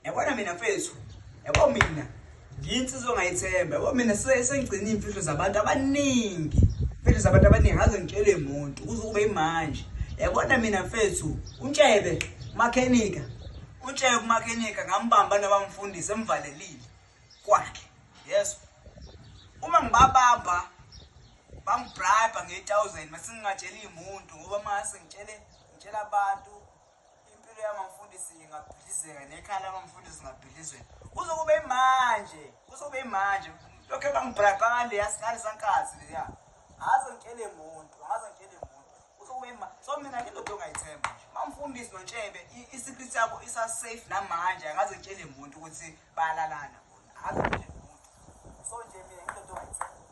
Yabona mina mfethu, yabo mina ngiyinsizwa ongayithemba. Yabo mina sengigcina iy'mfihlo zabantu abaningi. Imfihlo zabantu abaningi ngaze ngitshele muntu kuze kube imanje. Yabona mina mfethu, uNtshebe umakhenika. UNtshebe umakhenika ngambamba nabamfundisi emvalelile kwakhe. Yes. Uma ngibabamba bangibribe nge-1000 mase ngingatsheli muntu ngoba mase ngitshele ngitshela abantu impilo yamamfundisi ingabhidlizeka nekhaya lamamfundisi ingabhidlizeka kuze kube manje kuze kube manje lokho bangibribe ngaleya sikali sankazi leya ngaze ngitshele muntu ngaze ngitshele muntu kuze kube manje. So mina ngindoda ongayithemba nje mamfundisi noNtshebe, i-secret yabo isa-safe namanje, angaze ngitshele muntu ukuthi bayalalana bona, angaze ngitshele muntu. So nje mina ngindoda ongayithemba.